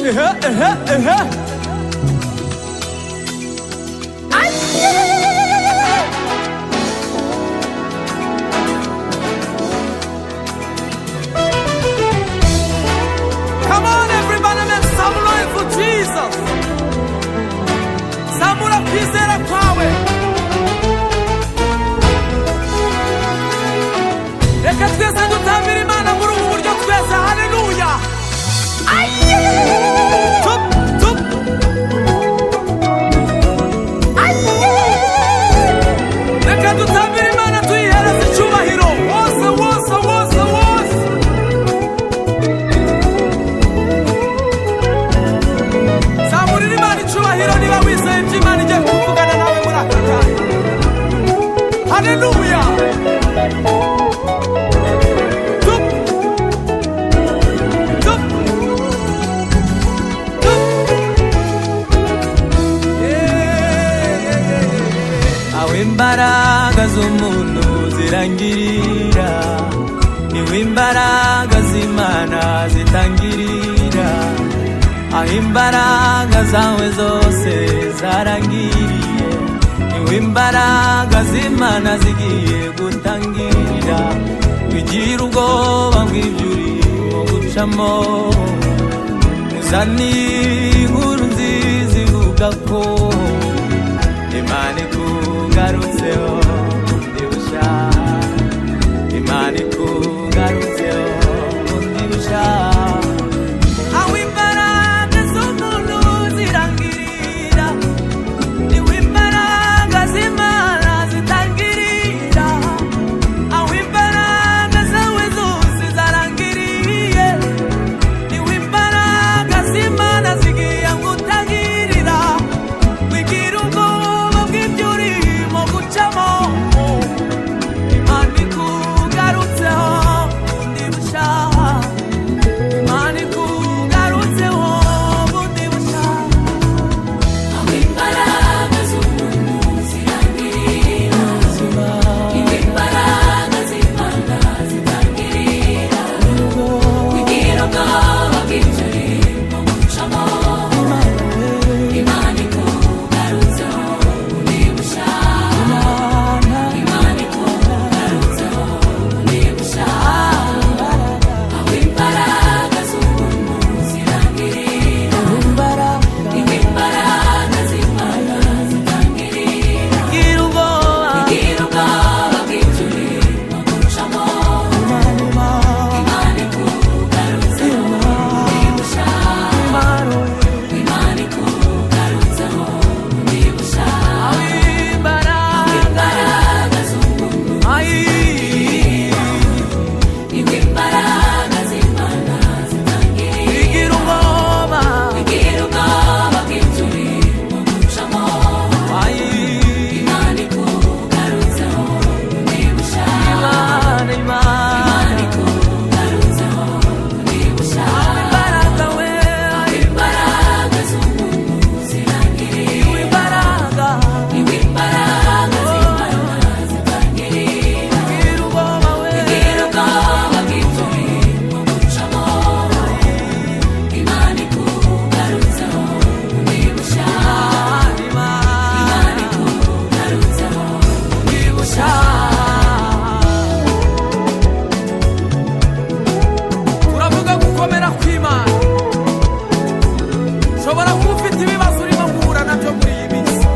Ehe, ehe, ehe. Come on, everybody, make some noise for Jesus. Zamura kwizera kwawe. Reka twese dutambire Imana muri ubu buryo twese. Haleluya. Tup, tup. Reka dutambire Imana tuyihereze icyubahiro. Wose, wose, wose, wose. Zamurira Imana icyubahiro niba wizeye ibyo Imana igiye kuvugana nawe muri aka kanya. Haleluya. Tup, tup, tup. Yeah, yeah, yeah, yeah. Aho imbaraga z'umuntu zirangirira, niho imbaraga z'Imana zitangirira. Aho imbaraga zawe zose zarangiriye, niho imbaraga z'Imana zigiye gutangirira. Wigira ubwoba bw'ibyo urimo gucamo, uzaniye inkuru nziza ivuga ko Imana ikugarutseho bundi busha. Imana ikugarutseho bundi busha. Aho imbaraga z'umuntu zirangirira, niho imbaraga z'Imana zitangirira. Aho imbaraga zawe zose zarangiriye, niho imbaraga z'Imana zigiye gutangirira. Wigira ubwoba bw'ibyo urimo gucamo, Imana ikugarutseho bundi busha. Imana ikugarutseho bundi busha. Aho imbaraga z'umuntu zirangirira, niho imbaraga z'Imana zitangirira. Wigira ubwoba bw'ibyo urimo gucamo, Imana ikugarutseho bundi busha. Imana ikugarutseho bundi busha. Aho imbaraga z'umuntu zirangirira, niho imbaraga z'Imana zitangirira. Gira ubwoba. Wigira ubwoba bw'ibyo urimo gucamo, Imana ikugarutseho bundi busha. Imana ikugarutseho bundi busha. Aho imbaraga Imbaraga z'umuntu, niho imbaraga z'Imana zitangirira. Wigira ubwoba. Wigira ubwoba bw'ibyo urimo gucamo, Imana ikugarutseho bundi busha. Imana, Imana. Imana ikugarutseho bundi busha. Imbaraga we. Imbaraga z'umuntu zirangirira, Imbaraga. niho imbaraga z'Imana zitangirira. Gira ubwoba we. Wigira ubwoba bw'ibyo urimo gucamo, Imana ikugarutseho bundi busha. Imana. Imana ikugarutseho bundi busha. Turavuga gukomera kw'Imana. Ushobora kuba ufite ibibazo urimo guhura nabyo muri iyi minsi,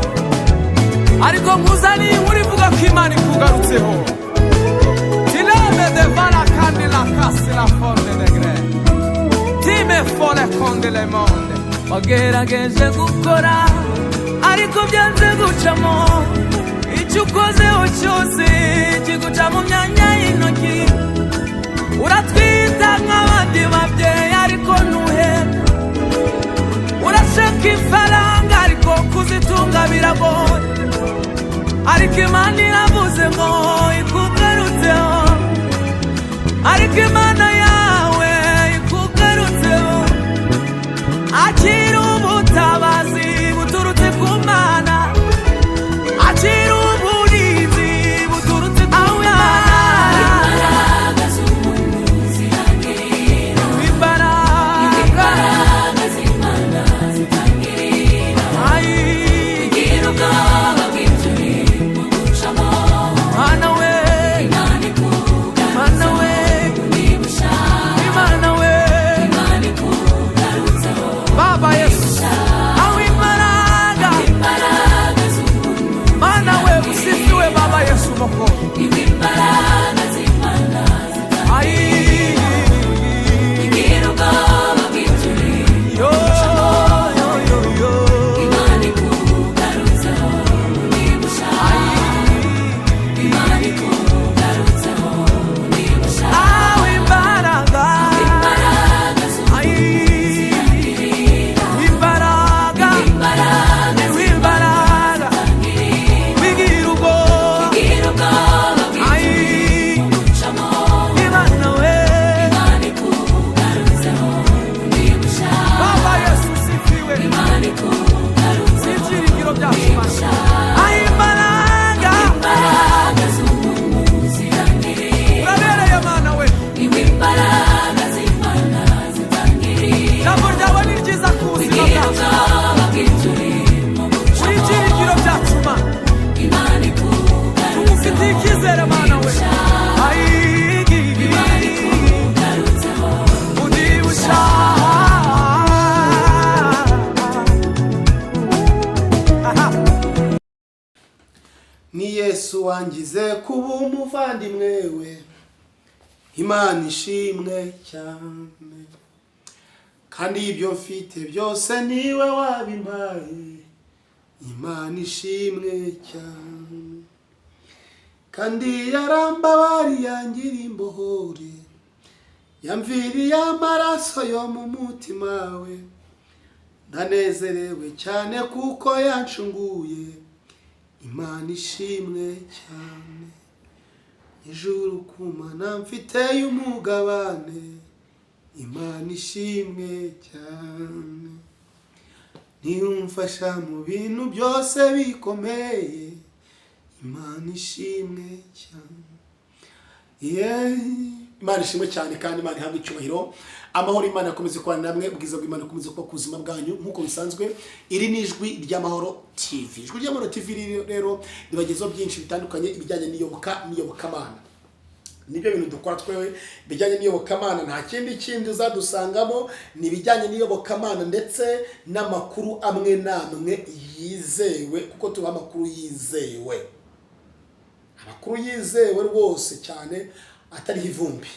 ariko nkuzaniye inkuru ivuga ko Imana ikugarutseho. Tileme de vala kandi la kasi la forme de gre time fole konde le monde. Wagerageje gukora ariko byanze gucamo, icyo ukozeho cyose kiguca mu myanya y'intoki. Uratwita nk'abandi babyeyi ariko ntuheka, urashaka ifaranga ariko kuzitunga biragoye. Ariko Imana iravuze ngo ikugarutseho. Ariko Imana yawe ikugarutseho. Akira ubutabazi buturutse ku Mana, akira uburinzi buturutse ku Mana. Imbaraga z'umuntu zirangirira, Imbaraga. imbaraga z'Imana. Yesu wangize kuba umuvandimwe we, Imana ishimwe cyane. Kandi ibyo mfite byose niwe wabimpaye, Imana ishimwe cyane. Kandi yarambabariye yangira imbohore, yamviriye amaraso yo mu mutima we. Ndanezerewe cyane kuko yancunguye, Imana ishimwe cyane. Ijuru kumana mfite y'umugabane, Imana ishimwe cyane. Niyumfasha mu bintu byose bikomeye, Imana ishimwe cyane. Yeah. Imana ishimwe cyane kandi Imana ihabwe icyubahiro. Amahoro Imana akomeze kubana namwe, ubwiza bw'Imana akomeze kuba ku buzima bwanyu nk'uko bisanzwe. Iri ni Ijwi ry'Amahoro TV. Ijwi ry'Amahoro TV rero ribagezaho byinshi bitandukanye ibijyanye n'iyoboka n'iyobokamana. Nibyo bintu dukora twewe bijyanye n'iyobokamana, nta kindi uzadusangamo, ni ibijyanye n'iyobokamana ndetse n'amakuru amwe n'amwe yizewe, kuko tuba amakuru yizewe, amakuru yizewe rwose cyane atariho ivumbi.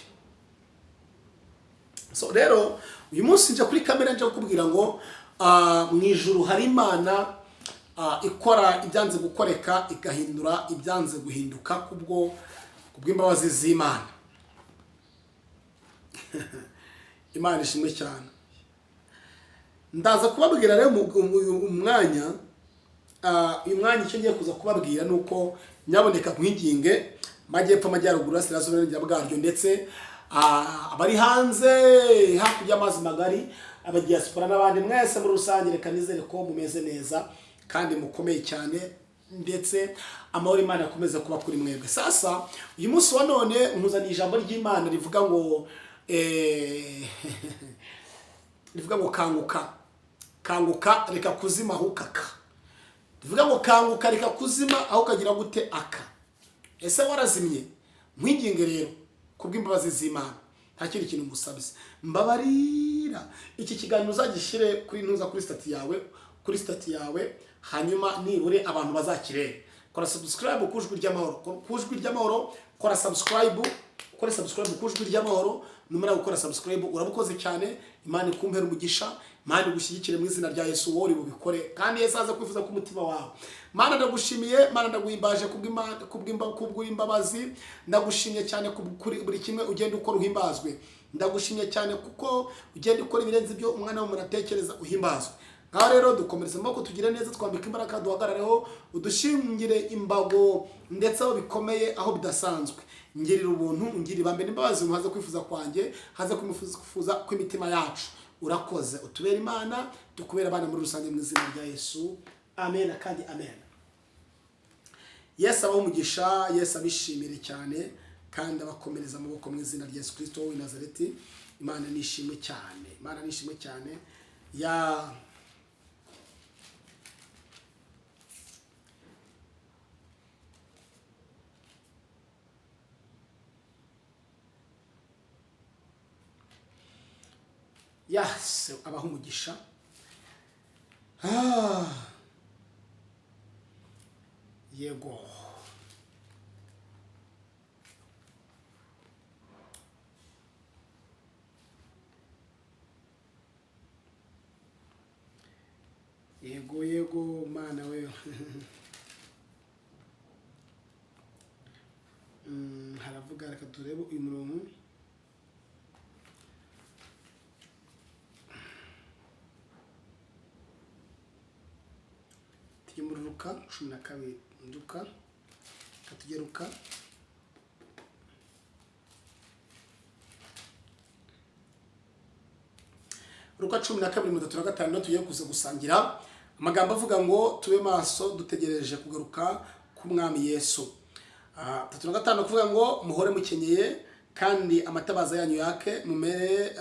So rero uyu munsi nje kuri kamera nje kukubwira ngo mu ijuru hari Imana ikora ibyanze gukoreka igahindura ibyanze guhinduka kubwo kubw'imbabazi z'Imana. Imana ishimwe cyane. Ndaza kubabwira rero umwanya uyu mwanya icyo ngiye kuza kubabwira nuko nyaboneka nkwinginge majyepfo, amajyaruguru, burasirazuba n'uburengerazuba bwaryo, ndetse abari hanze hakurya y'amazi magari, abadiaspora n'abandi mwese muri rusange, reka nizere ko mumeze neza kandi mukomeye cyane, ndetse amahoro Imana akomeze kuba kuri mwebwe. Sasa uyu munsi wa none nkuzaniye ijambo ry'Imana rivuga ngo rivuga ngo kanguka, kanguka reka kuzima hukaka. Rivuga ngo kanguka reka kuzima aho ukagira gute aka. Ese warazimye? Nkwinginge rero kubw'imbabazi z'Imana, nta kindi kintu musabye, mbabarira. Iki kiganiro uzagishyire kuri ntuza kuri stati yawe, kuri stati yawe, hanyuma nibure abantu bazakirebe. Kora subscribe ku Ijwi ry'Amahoro, ku Ijwi ry'Amahoro, kora subscribe, kora subscribe ku Ijwi ry'Amahoro. Numara gukora subscribe urabukoze cyane. Imana ikumpera umugisha, Imana igushyigikire mu izina rya Yesu, wowe bubikore kandi Yesu aza kwifuza ku mutima wawe. Mana ndagushimiye, Mana ndaguhimbaje kubw'imbabazi, ndagushimiye cyane kuri buri kimwe ugenda ukora uhimbazwe. Ndagushimiye cyane kuko ugenda ukora ibirenze ibyo umwana w'umuntu atekereza, uhimbazwe. Ngaho rero dukomereze amaboko, tugire neza, twambike imbaraga, duhagarareho, udushingire imbago ndetse aho bikomeye, aho bidasanzwe. Ngirira ubuntu, ngirira ibambe n'imbabazi, haze kwifuza kwanjye, haze kwifuza kw'imitima yacu. Urakoze, utubere Imana, tukubere abana muri rusange mu izina rya Yesu. Amen kandi amen. Yesu abahe umugisha, Yesu abishimire cyane kandi abakomereza amaboko mu izina rya Yesu Kristo w'i Nazareti. Imana nishimwe cyane, Imana nishimwe cyane. Ya Yes, abaha umugisha. Yego. Yego yego Mana we. Haravuga reka turebe uyu murongo. Tujye muri Luka 12, Luka katugeruka Luka 12:36, tugiye kuza gusangira amagambo avuga ngo tube maso dutegereje kugaruka k'Umwami Yesu. 35 kuvuga ngo muhore mukenyeye kandi amatabaza yanyu yake, mumere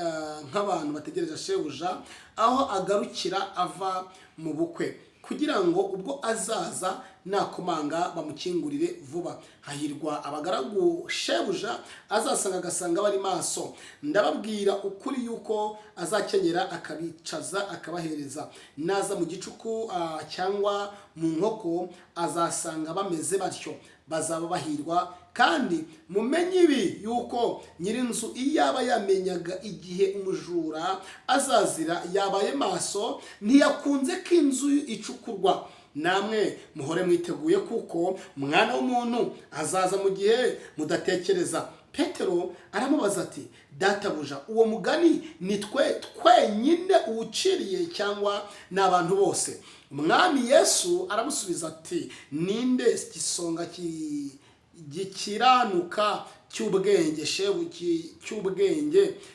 nk'abantu bategereje shebuja aho agarukira ava mu bukwe, kugira ngo ubwo azaza nakomanga bamukingurire vuba. Hahirwa abagaragu shebuja azasanga agasanga bari maso. Ndababwira ukuri yuko azakenyera akabicaza akabahereza. Naza mu gicuku cyangwa mu nkoko azasanga bameze batyo. Bazaba bahirwa. Kandi mumenye ibi, yuko nyir'inzu iyaba yamenyaga igihe umujura azazira, yabaye maso, ntiyakunze ko inzu icukurwa. Namwe muhore mwiteguye, kuko Umwana w'umuntu azaza mu gihe mudatekereza. Petero aramubaza ati: "Databuja, uwo mugani ni twe twenyine uwuciriye cyangwa ni abantu bose?" Umwami Yesu aramusubiza ati: "Ninde gisonga gikiranuka cy'ubwenge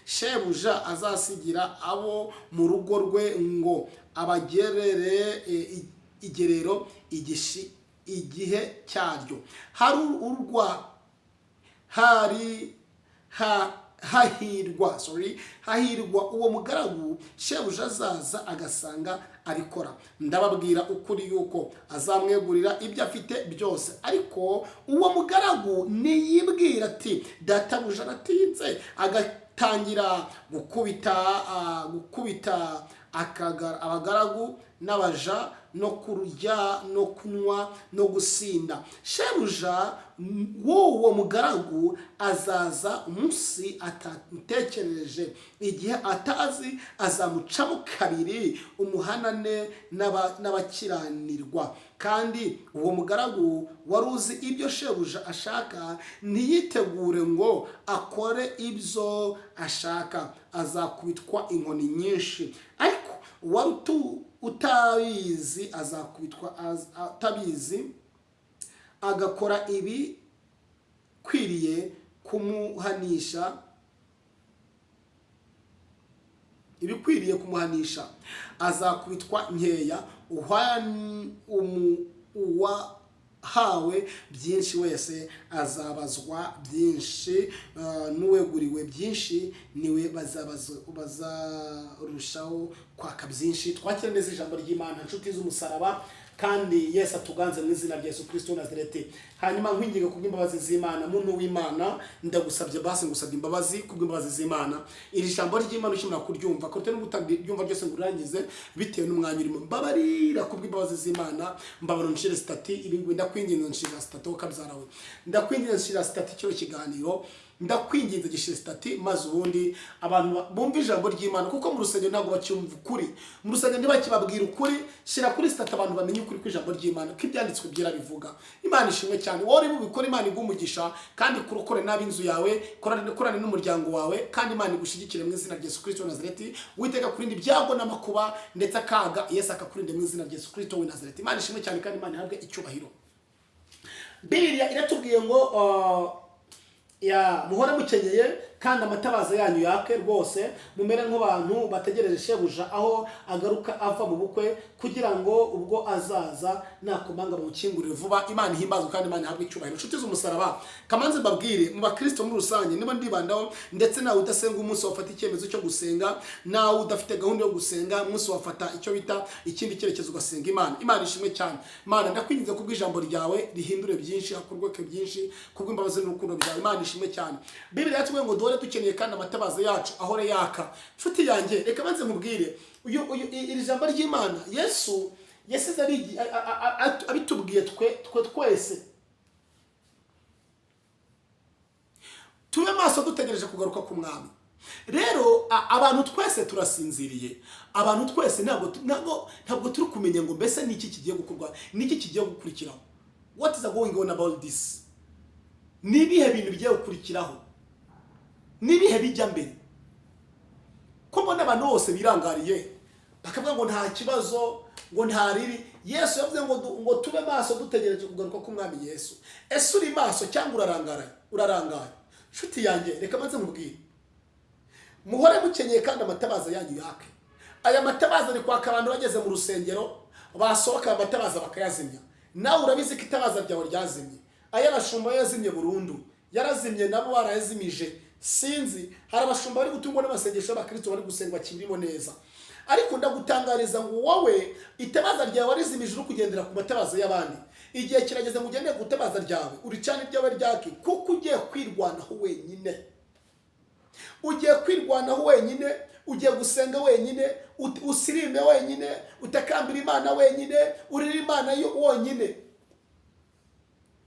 shebuja azasigira abo mu rugo rwe ngo abagerere igerero igihe cyaryo? Hari urwa hari ha hahirwa, sorry, hahirwa uwo mugaragu shebuja azaza agasanga abikora. Ndababwira ukuri yuko azamwegurira ibyo afite byose. Ariko uwo mugaragu niyibwira ati: 'Databuja aratinze,' agatangira gukubita abagaragu n'abaja, no kurya no kunywa no gusinda, shebuja w'uwo mugaragu azaza umunsi atamutekereje, igihe atazi, azamucamo kabiri umuhanane n'abakiranirwa. Kandi uwo mugaragu wari uzi ibyo shebuja ashaka, ntiyitegure ngo akore ibyo ashaka, azakubitwa inkoni nyinshi. Ariko uwari utabizi azakubitwa atabizi, agakora ibikwiriye kumuhanisha, azakubitwa nkeya. Uwahawe byinshi wese azabazwa byinshi, n'uweguriwe byinshi niwe bazarushaho kwaka byinshi. Twakire neza ijambo ry'Imana, inshuti z'umusaraba, kandi Yesu atuganze mu izina rya Yesu Kristo wa Nazareti. Hanyuma nkwinginga kubw'imbabazi z'Imana, muntu w'Imana, ndagusabye, basi ngusabye imbabazi kubw'imbabazi z'Imana. Iri jambo ry'Imana ukimara kuryumva, kurute no gutaryumva ryose ngo urangize bitewe n'umwanya urimo, mbabarira kubw'imbabazi z'Imana, mbabarira nshire status ibi ngibi. Ndakwinginze, nshira status, kabyarawe, ndakwinginze, nshira status kino kiganiro, ndakwinginze, gishire status, maze ubundi abantu bumve ijambo ry'Imana, kuko mu rusengero ntabwo bacyumva ukuri, mu rusengero ntibakibabwira ukuri. Shyira kuri status abantu bamenye ukuri kw'ijambo ry'Imana, ko ibyanditswe byera bivuga. Imana ishimwe cyane. Wowe uri bubikore, Imana iguhe umugisha, kandi kurokore nabi inzu yawe, korane n'umuryango wawe, kandi Imana igushyigikire mu izina rya Yesu Kristo wa Nazareti. Witeka kurinda ibyago n'amakuba ndetse akaga, Yesu akakurinda mu izina rya Yesu Kristo wa Nazareti. Imana ishimwe cyane kandi Imana ihabwe icyubahiro. Bibiliya iratubwiye ngo ya muhore mukenyeye kandi amatabaza yanyu yake rwose, mumere nk'abantu bategereje shebuja aho agaruka ava mu bukwe, kugira ngo ubwo azaza nakomanga bamukingurire vuba. Imana ihimbazwe kandi Imana ihabwe icyubahiro. Inshuti z'umusaraba, kamanze mbabwire mu bakristo muri rusange niba ndibandaho, ndetse nawe udasenga, umunsi wafata icyemezo cyo gusenga, nawe udafite gahunda yo gusenga, umunsi wafata icyo bita ikindi cyerekezo ugasenga Imana. Imana ishimwe cyane. Imana, ndakwinginze kubw'ijambo ryawe, rihindure byinshi, hakorweke byinshi kubw'imbabazi n'urukundo byawe. Imana ishimwe cyane. Bibiliya yatubwiye ngo duhore dukeneye kandi amatabaza yacu ahore yaka. Nshuti yanjye, reka banze nkubwire iri jambo ry'Imana Yesu yasize abitubwiye twe twese tube maso dutegereje kugaruka ku Mwami. Rero abantu twese turasinziriye, abantu twese ntabwo turi kumenya ngo mbese ni iki kigiye gukorwa, ni iki kigiye gukurikiraho. What is going on about this? Ni ibihe bintu bigiye gukurikiraho? Ni ibihe bijya mbere? Ko mbona abantu bose birangariye bakavuga ngo nta kibazo, ngo nta ribi. Yesu yavuze ngo tube maso dutegereje kugaruka k'Umwami Yesu. Ese uri maso cyangwa urarangaye? Urarangaye. Nshuti yanjye, reka maze nkubwire, muhore mukenyeye kandi amatabaza yanyu yake. Aya matabaza ari kwaka abantu bageze mu rusengero, basohoka aya matabaza bakayazimya. Nawe urabizi ko itabaza ryawe ryazimye. Aya bashumba yazimye burundu, yarazimye, nabo barayazimije. Sinzi, hari abashumba bari gutungwa n'amasengesho y'abakristo bari gusenga bakirimo neza, ariko ndagutangariza ngo wowe itabaza ryawe warizimije, uri kugendera ku matabaza y'abandi. Igihe kirageze ngo ugendere ku itabaza ryawe, uricane iryawe ryake, kuko ugiye kwirwanaho wenyine. Ugiye kwirwanaho wenyine, ugiye gusenga wenyine, usirime wenyine, utakambira Imana wenyine, urire Imana yo wonyine.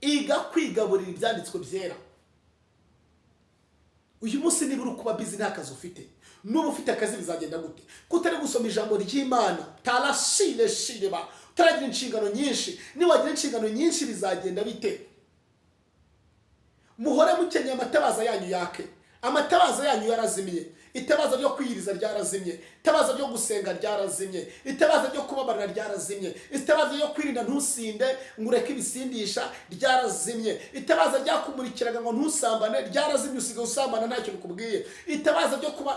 Iga kwigaburira ibyanditswe byera. Uyu munsi niba uri kuba busy, nta kazi ufite, nuba ufite akazi bizagenda gute kutari gusoma ijambo ry'Imana? Tarashire shireba, utaragira inshingano nyinshi. Niwagira inshingano nyinshi bizagenda bite? Muhore mukenyeye amatabaza yanyu yake. Amatabaza yanyu yarazimiye. Itabaza ryo kwiyiriza ryarazimye, itabaza ryo gusenga ryarazimye, itabaza ryo kubabarira ryarazimye, itabaza ryo kwirinda ntusinde ngo ureke ibisindisha ryarazimye, itabaza ryakumurikiraga ngo ntusambane ryarazimye, usigaye usambana ntacyo bikubwiye. Itabaza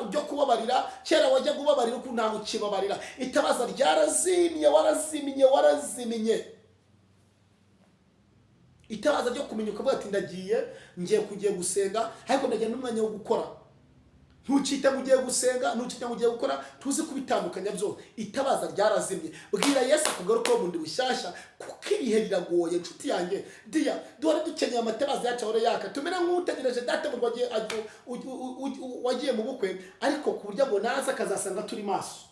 ryo kubabarira, kera wajyaga ubabarira uko ntawe ukibabarira, itabaza ryarazimye, warazimye, warazimye. Itabaza ryo kumenya ukavuga ati ndagiye, ngiye kugiye gusenga, ariko ndagira n'umwanya wo gukora. Ntukite ngo ugiye gusenga, ntukite ngo ugiye gukora, tuzi kubitandukanya byose. Itabaza ryarazimye. Bwira Yesu akugarukaho bundi bushyashya, kuko ibihe biragoye, inshuti yanjye. Diya duhore dukenyeye amatabaza yacu ahore yaka, tumere nk'utegereje data mu wagiye mu bukwe, ariko ku buryo ngo naza akazasanga turi maso,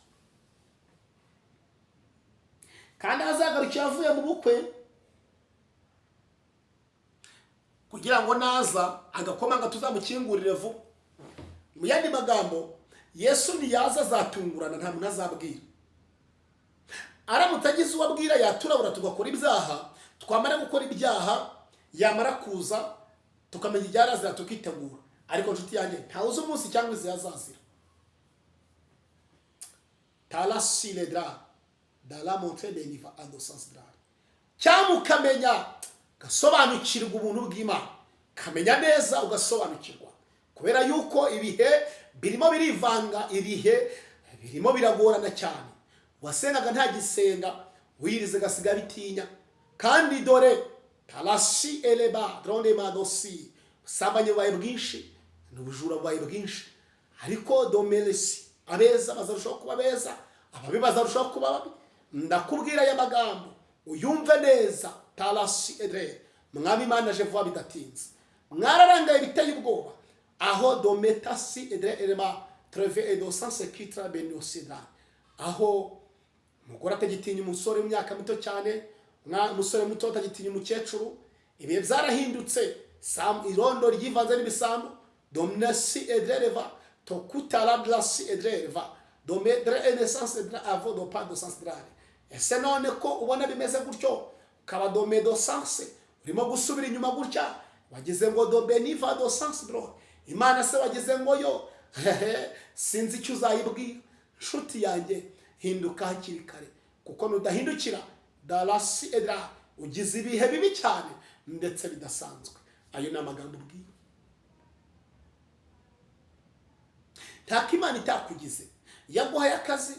kandi azagarukira avuye mu bukwe, kugira ngo naza agakomanga tuzamukingurire vuba. Mu yandi magambo, Yesu niyaza azatungurana, nta muntu azabwira. Aramutse agize uwo abwira yaturabura tugakora ibyaha, twamara gukora ibyaha yamara kuza tukamenya igihe arazira tukitegura. Ariko nshuti yanjye, ntawe uzi umunsi cyangwa igihe azazira. Tarasiledra dala montre deniva adosansdra, cyangwa ukamenya ugasobanukirwa ubuntu bw'Imana, ukamenya neza ugasobanukirwa, kubera yuko ibihe birimo birivanga, ibihe birimo biragorana cyane. Wasengaga nta gisenga, wirize gasiga bitinya, kandi dore tarasi eleba dronde madosi, ubusambanyi bubaye bwinshi n'ubujura bubaye bwinshi, ariko domelesi abeza bazarushaho kuba beza, ababi bazarushaho kuba babi. Ndakubwira aya magambo uyumve neza. Tarasi edre, mwami Imana aje vuba bidatinze. Mwararangaye biteye ubwoba, aho dometasi edre elema treve edosanse kitra benosida, aho umugore atagitinya umusore w'imyaka mito cyane, umusore muto atagitinya umukecuru. Ibihe byarahindutse, irondo ryivanze n'ibisambo. Domnasi edreleva tokutara blasi edreleva domedre enesanse edre avo do pa dosanse drare. Ese none ko ubona bimeze gutyo, ukaba domedosanse urimo gusubira inyuma gutya, wagize ngo do beniva dosanse bro, Imana se wagize ngo yo sinzi icyo uzayibwira. Nshuti yanjye, hinduka hakiri kare, kuko nudahindukira darasi edra ugize ibihe bibi cyane ndetse bidasanzwe. Ayo ni amagambo ubwiye. Ntako Imana itakugize, yaguhaye akazi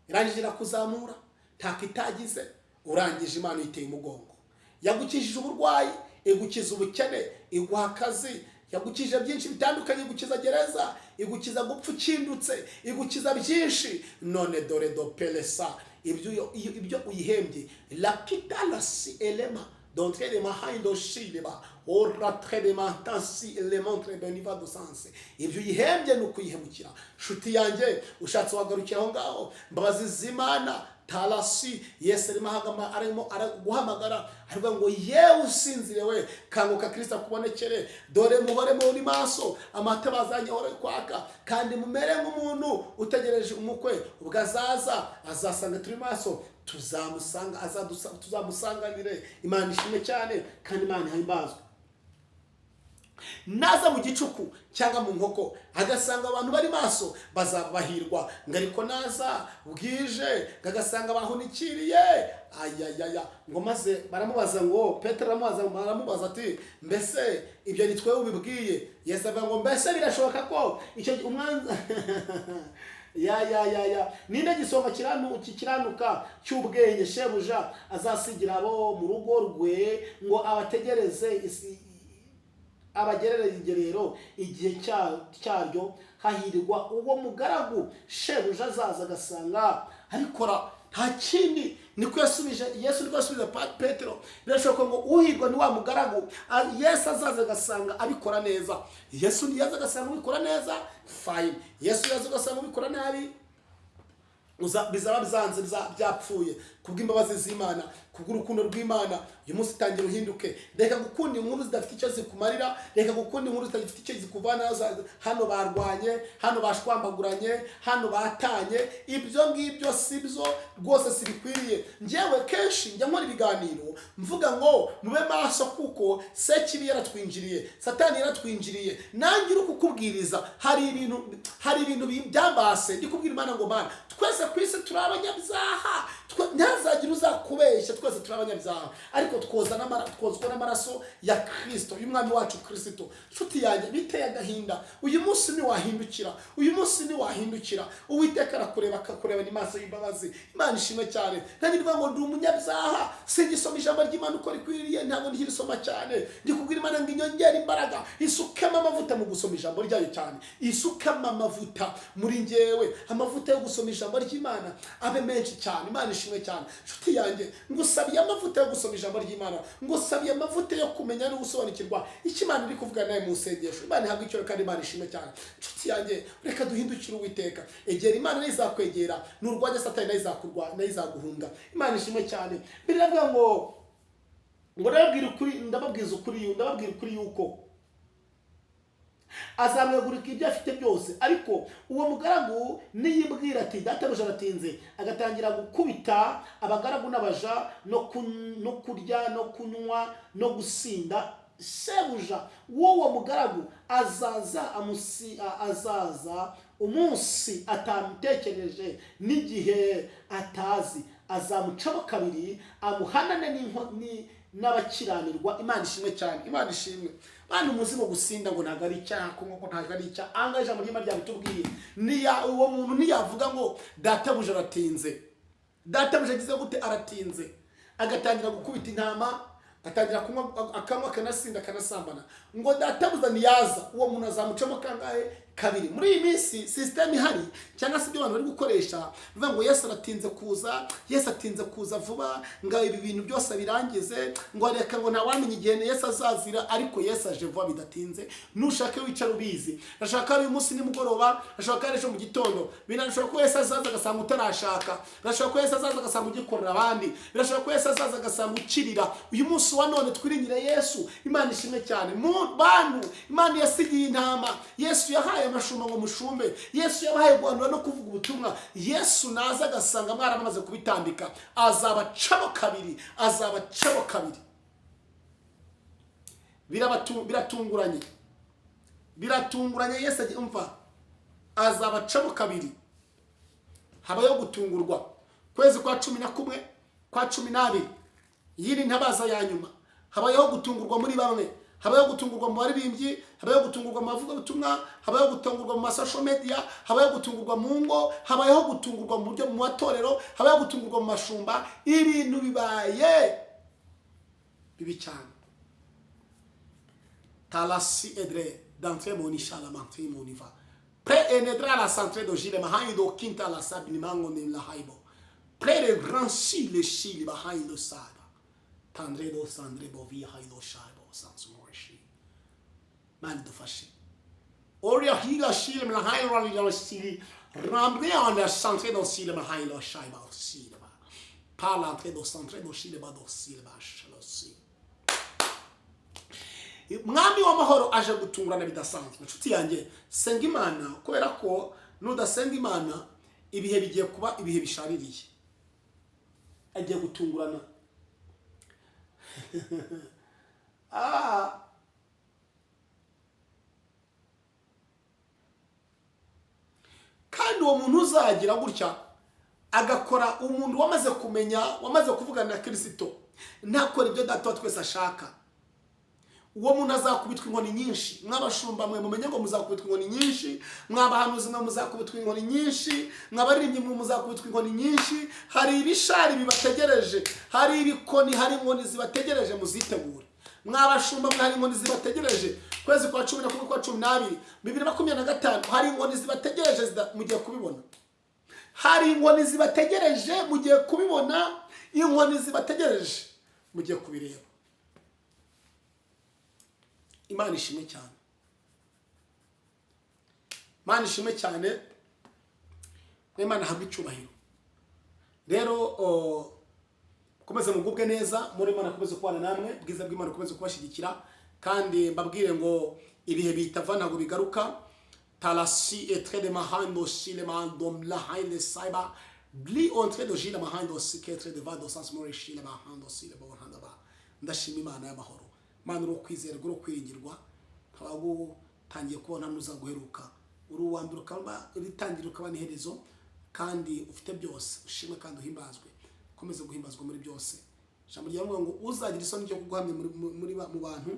irangije irakuzamura, ntako itagize urangije Imana iteye umugongo. Yagukijije uburwayi, igukiza ubukene, iguha akazi, yagukije byinshi bitandukanye, igukiza gereza, igukiza gupfa ukindutse, igukiza byinshi. None dore do pelesa ibyo uyihembye lakitalasi elema d'entrée de mahindo shileba oratre de matansi elementre beniva do sanse. Ibyo uyihembye ni ukuyihemukira. Nshuti yanjye, ushatse wagarukira aho ngaho. Mbabazi z'Imana tarasi, Yesu arimo arimo araguhamagara, aravuga ngo yewe usinzire we, kanguka Kristo akubonekere. Dore muhore muri maso, amatabaza yanyu ahore kwaka, kandi mumere nk'umuntu utegereje umukwe. Ubwo azaza azasanga turi maso, tuzamusanga, tuzamusanganire. Imana ishimwe cyane kandi Imana ihimbazwe. Naza mu gicuku cyangwa mu nkoko agasanga abantu bari maso, bazabahirwa. Ngo ariko naza bwije agasanga bahunikiriye, ayayaya. Ngo maze baramubaza, ngo Petero aramubaza ati mbese ibyo ni twe ubibwiye? Yesu avuga ngo mbese birashoboka ko icyo umwanzi ya ya ya ya ninde gisonga kiranuka cy'ubwenge shebuja azasigira abo mu rugo rwe ngo abategereze abagerere igerero igihe cyaryo? Hahirwa uwo mugaragu shebuja azaza agasanga arikora. Nta kindi niko yasubije Yesu, niko yasubije Petero. Birashoboka ngo uhirwa ni wa mugaragu Yesu azaza agasanga abikora neza. Yesu niyaza agasanga ubikora neza, fine. Yesu yaza agasanga ubikora nabi, bizaba byanze byapfuye. Kubw'imbabazi z'Imana, kubw'urukundo rw'Imana, uyu munsi tangira uhinduke. Reka gukunda inkuru zidafite icyo zikumarira, reka gukunda inkuru zidafite icyo zikuvana. Hano barwanye, hano bashwambaguranye, hano batanye, ibyo ngibyo si byo rwose, si bikwiriye. Njyewe kenshi njya nkora ibiganiro mvuga ngo mube maso, kuko sekibi yaratwinjiriye, Satani yaratwinjiriye. Nanjye uri kukubwiriza hari ibintu byambase, ndi kubwira Imana ngo Mana, twese ku isi turi abanyabyaha, ntazagira uzakubeshya, twese turi abanyabyaha, ariko twozwa n'amaraso ya Kristo, y'umwami wacu Kristo. Nshuti yanjye, biteye agahinda, uyu munsi ntiwahindukira, uyu munsi ntiwahindukira. Uwiteka arakureba, akakureba n'amaso y'imbabazi. Imana ishimwe cyane. Nanjye ndivuga ngo ndi umunyabyaha, singisoma ijambo ry'Imana uko rikwiriye, ntabwo ntirisoma cyane. Ndi kubwira Imana ngo inyongere imbaraga, isukemo amavuta mu gusoma ijambo ryayo cyane, isukemo amavuta muri njyewe, amavuta yo gusoma ijambo ry'Imana abe menshi cyane. Imana ishimwe cyane. Nshuti yanjye, ngusabiye amavuta yo gusoma ijambo ry'Imana, ngusabiye amavuta yo kumenya no gusobanukirwa icyo Imana iri kuvuga nawe mu nsengesho. Imana ihabwe icyubahiro kandi Imana ishimwe cyane. Nshuti yanjye, reka duhindukire Uwiteka. Egera Imana nayo izakwegera, nurwanya Satani nayo izakurwanya, nayo izaguhunga. Imana ishimwe cyane. Biravuga ngo ndababwira ukuri, ndababwiza ukuri, ndababwira ukuri yuko azamwegurika ibyo afite byose. Ariko uwo mugaragu niyibwira ati databuja aratinze, agatangira gukubita abagaragu n'abaja, no kurya no kunywa no gusinda, shebuja w'uwo mugaragu azaza umunsi atamutekereje n'igihe atazi, azamucamo kabiri, amuhanane n'abakiranirwa. Imana ishimwe cyane. Imana ishimwe. Bana umuzigo gusinda ngo ntago ari icyaha, kunywa ngo ntago ari icyaha. Anga ijambo ry'Imana ryabitubwiye. Niya uwo muntu niyavuga ngo databuja aratinze, databuja agize gute? Aratinze, agatangira gukubita intama, atangira kunywa, akanywa, akanasinda, akanasambana, ngo databuja niyaza, uwo muntu azamucamo kangahe? Kabiri. Muri iyi minsi system ihari cyangwa se ibyo abantu bari gukoresha bivuga ngo Yesu aratinze kuza, Yesu atinze kuza vuba, ngo ibi bintu byose birangize, ngo reka ngo ntawamenya igihe Yesu azazira, ariko Yesu aje vuba bidatinze. Nushake wicara ubizi, ndashaka uyu munsi nimugoroba, ndashaka ejo mu gitondo. Birashobora ko Yesu azaza agasanga utarashaka, birashobora ko Yesu azaza agasanga ugikorera abandi, birashobora ko Yesu azaza agasanga ukirira. Uyu munsi wa none twiringire Yesu. Imana ishimwe cyane. Mu bantu Imana yasigiye intama, Yesu yahaye amashumba ngo mushumbe, Yesu yabahaye guhanura no kuvuga ubutumwa. Yesu naza agasanga mwaramaze kubitambika, azabacamo kabiri, azabacamo kabiri. Biratunguranye, biratunguranye. Yesu umva, azabacamo kabiri. Habayeho gutungurwa. Kwezi kwa 11 kwa 12, yiri ntabaza ya nyuma. Habayeho gutungurwa muri bamwe, habayeho gutungurwa mu baririmbyi, habayeho gutungurwa mu bavugabutumwa, habayeho gutungurwa mu social media, habayeho gutungurwa mu ngo, habayeho gutungurwa mu buryo mu matorero, habayeho gutungurwa mu mashumba. Ibintu bibaye bibi cyane. Talasi edre d'entrée monisha la mantri moniva pré enedra la centrée de gile mahaido quinta la sabini mango ni la haibo pré le grand si le chili bahaido sada tandre do sandre bovi haido shaibo sans morshi. Man dufashe oria hila shile mahaido la sili rambre en la centrée do sile mahaido shaibo sile par l'entrée do centrée do shile ba do sile ba shalosi. Mwami w'amahoro aje gutungurana bidasanzwe. Nshuti yanjye, senga Imana, kubera ko nudasenga Imana ibihe bigiye kuba ibihe bishaririye. Agiye gutungurana. Kandi uwo muntu uzagira gutya agakora, umuntu wamaze kumenya, wamaze kuvugana na Kristo, ntakora ibyo data wa twese ashaka, uwo muntu azakubitwa inkoni nyinshi. Mwabashumba mwe mumenye ngo muzakubitwa inkoni nyinshi, mwabahanuzi mwe muzakubitwa inkoni nyinshi, mwabaririmbyi mwe muzakubitwa inkoni nyinshi. Hari ibishari bibategereje, hari ibikoni, hari inkoni zibategereje, muzitegure. Mwabashumba mwe hari inkoni zibategereje. Kwezi kwa 11 kwa 12 2025 hari inkoni zibategereje, mugiye kubibona. Hari inkoni zibategereje, mugiye kubibona. Inkoni zibategereje, mugiye kubireba. Imana ishimwe cyane. Imana ishimwe cyane. Imana ihabwe icyubahiro. Rero Komeze mugubwe neza muri Imana, komeze kubana namwe, bwiza bw'Imana komeze kubashyigikira, kandi mbabwire ngo ibihe bitava ntabwo bigaruka. Talasi etre de mahando shile mahando mlahainde saiba bli entre de jile mahando siketre de vado sans more shile mahando sile bohanda ba. Ndashima Imana y'amahoro, Imana uri kwizerwa, uri kwiringirwa, ntabagutangiye kubona nuzaguheruka, uri uwa mbere ukaba uritangira ukaba n'iherezo, kandi ufite byose. Ushimwe kandi uhimbazwe, ukomeze guhimbazwa muri byose. Ijambo ryavuga ngo uzagira isoni ryo kuguhamya muri mu bantu,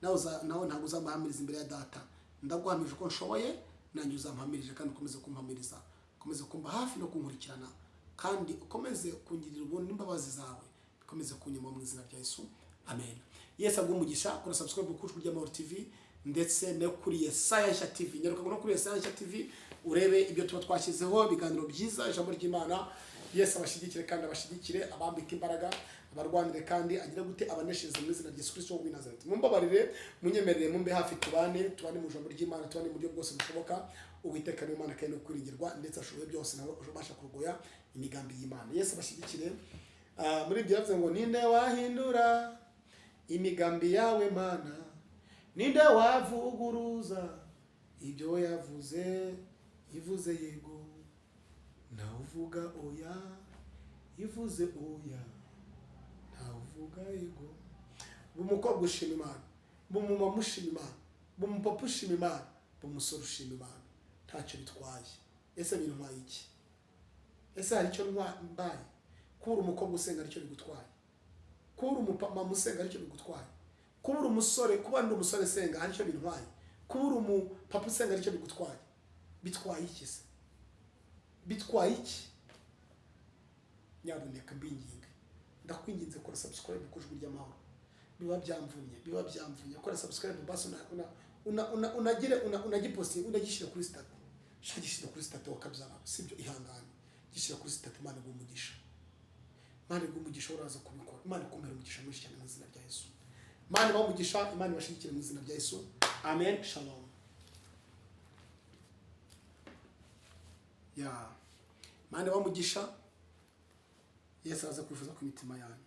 nawe ntabwo uzamuhamiriza imbere ya data. Ndaguhamije uko nshoboye, nanjye uzampamirije, kandi ukomeze kumpamiriza, ukomeze kumba hafi no kunkurikirana, kandi ukomeze kungirira ubuntu n'imbabazi zawe, ukomeze kunyuma mu izina rya Yesu, amen. Yesu aguhe umugisha. Kora subscribe ku Ijwi ry'Amahoro TV ndetse no kuri Yesaya Nshya TV. Nyaruka no kuri Yesaya Nshya TV urebe ibyo tuba twashyizeho, ibiganiro byiza, ijambo ry'Imana. Yesu abashyigikire kandi abashyigikire, abambike imbaraga, abarwanire kandi agira gute, abaneshereze mu izina rya Yesu Kristo w'i Nazareti. Mumbabarire, munyemerere, mumbe hafi, tubane mu ijambo ry'Imana, tubane mu buryo bwose bushoboka. Uwiteka ni Imana kandi no kwiringirwa, ndetse ashoboye byose, nawe ubasha kurogoya imigambi y'Imana. Yesu abashyigikire. Muri ibyo yavuze ngo ninde wahindura imigambi yawe Mana, ninde wavuguruza ibyo yavuze, ivuze yego ntawuvuga oya, ivuze oya ntawuvuga yego. Bumukobwa ushima Imana, bumumama ushima Imana, bumupapa ushima Imana, bumusore ushima Imana, ntacyo bitwaye. Ese bintwaye iki? Ese hari icyo mbaye? Kubura umukobwa usenga aricyo bigutwaye, kubura umumama usenga aricyo bigutwaye, kubura umusore, kuba ndi umusore senga aricyo bintwaye, kubura umupapa usenga aricyo bigutwaye. Bitwaye iki se? Bitwaye iki? Nyabuneka mbinginge, ndakwinginze, kora subscribe ku Ijwi ry'Amahoro. Biba byamvunye, kora subscribe basi, unagire unagipostinga, unagishyira kuri status, shagishyira kuri status wakabyara, sibyo? Ihangane, gishyira kuri status. Imana iguhe umugisha, Imana iguhe umugisha, uraza kubikora. Imana ikumpere umugisha mwinshi cyane mu izina rya Yesu. Imana ibahe umugisha, Imana ibashyigikire mu izina rya Yesu, amen. Shalom. Ya Imana ibahe umugisha. Yesu araza kwifuza ku mitima yanyu.